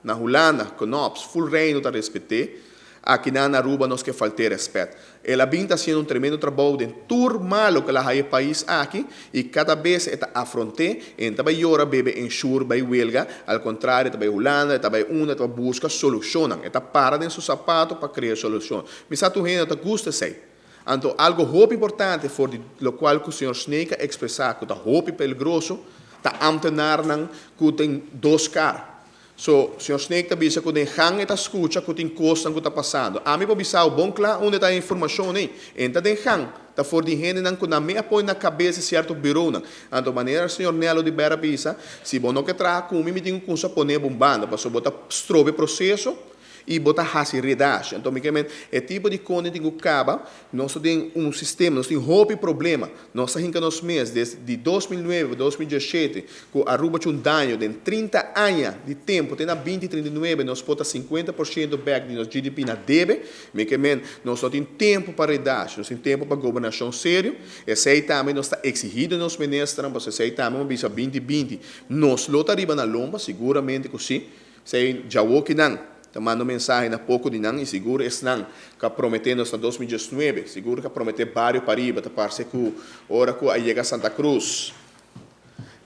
Na Hulanda, Knops, full Reino ta respet'é. Aki na Aruba nos ke falt'é rèspèt. El a bin ta hasiendo un tremendo trabou den tur malo ku el a haya e pais aki i kada bes e ta afront'é, e no ta bai yora, bebe ensure, bai welga, al kontrario e ta bai Hulanda, e ta bai unda, e ta bai buska solushonnan, e ta para den su sapato pa krea solushon. Mi sa tur hende no ta gusta esei. Anto algo hopi importante for di lokual ku señor Snake a ekspresá ku ta hopi peligroso ta amtenarnan ku tin dos kar. So, señor Snake ta bisa ku den gang e ta skucha ku tin kosnan ku ta pasando. Ami por bisa bo bon kla unda ta e informashon ei. E ta den gang, ta for di hendenan ku nan me a pone na kabes di sierto bureaunan. Anto manera señor Nelo di Bera bisa, si bo no ke traha ku mi, mi tin ku kumsa pone bo un banda, pasobra bo ta strobe proseso i bo ta hasi redashi. Anto mi ke men, e tipo di kos tin ku kaba. Nos ta den un sistema, nos tin hopi problema. Nos ta hinka nos mes des di 2009 pa 2017 ku Aruba cu un daño den 30 aña di tempu te na 2039 nos por ta 50% bek di nos GDP na debe. Mi ke men, nos no tin tempu pa redashi, nos tin tempu pa gobernashon serio. Esei tambe nos ta eksihí di nos ministernan, pasobra esei tambe bo bisa 2020 nos lo ta riba na lomba, siguramente ku si. Esei djawokinan ta manda un mensahe na poko di nan i sigur esnan ku a prometé nos na 2019, sigur ku a prometé bario pariba, ta parse ku ora ku a yega Santa Cruz,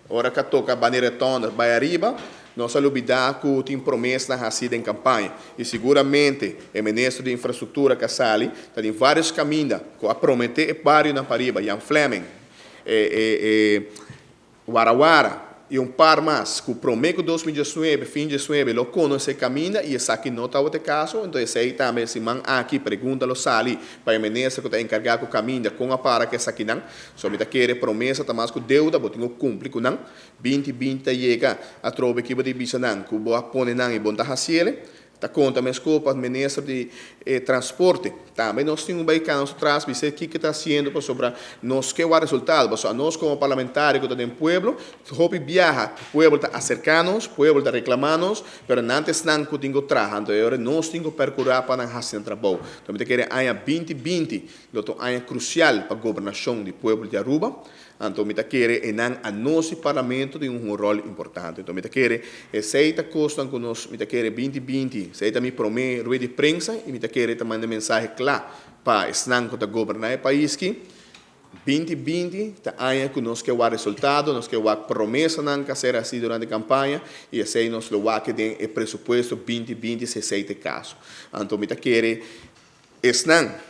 ora ku a toka Bani Retonda bai ariba, nos a lubidá ku tin promesnan hasí den kampaña. I siguramente e minister di infrastruktura ku a sali ta den vários kaminda ku a prometé e barionan pariba, Jan Flemming, e Warawara i un par mas ku promé ku 2019, fin 19, lo konosé kaminda i esaki no tabata e kaso. Enton esei tambe e siman aki pregunta lo sali pa e minister ku ta enkargá ku kaminda kon a para ku esakinan. So mi ta kere promesa ta mas ku deuda, bo tin ku kumpli ku nan. 2020 ta yega atrobe ki bo di bisa nan ku bo a pone nan i bo no ta hasiele. Ta konta meskos pa minister di transporte. Tambe nos tin un bai kanso tras bis'é kiko ta hasiendo pasobra nos ke wak resultado. Pasobra anos komo parlamentario ku ta den pueblo, hopi biaha pueblo ta aserká nos, pueblo ta reklamá nos, pero nan ta esnan ku tin ku traha. Anto e ora nos tin ku perkurá pa nan hasi nan trabou. Anto mi ta kere aña 2020 lo ta un aña krusial pa gobernashon di pueblo di Aruba. Anto mi ta kere e nan a nos di Parlamento tin un rol importante. Anto mi ta kere esey ta cosnan cu nos, mi ta kere 2020, esey ta mi prome rueda di prensa y mi ta kere ta manda mensahe cla pa esnan cu ta goberna e pais ki, 2020 ta aña cu nos ke wak resultado, nos ke wak promesanan cu a ser haci durante campaña y esey nos lo wak den e presupuesto 2020 si esey ta e caso. Anto mi ta kere esnan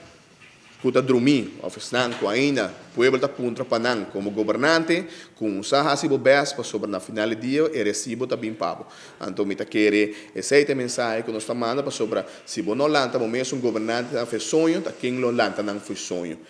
ku ta drumí òf esnan ku ainda pueblo ta puntra pa nan komo gobernante, kumsa hasi bo bèst pasobra na final di dia e resibo ta bin pa bo. Anto mi ta kere esei ta e mensahe ku nos ta manda pasobra si bo no lanta bo mes un gobernante ta fe soño, ta ken lo lanta nan fo'i soño?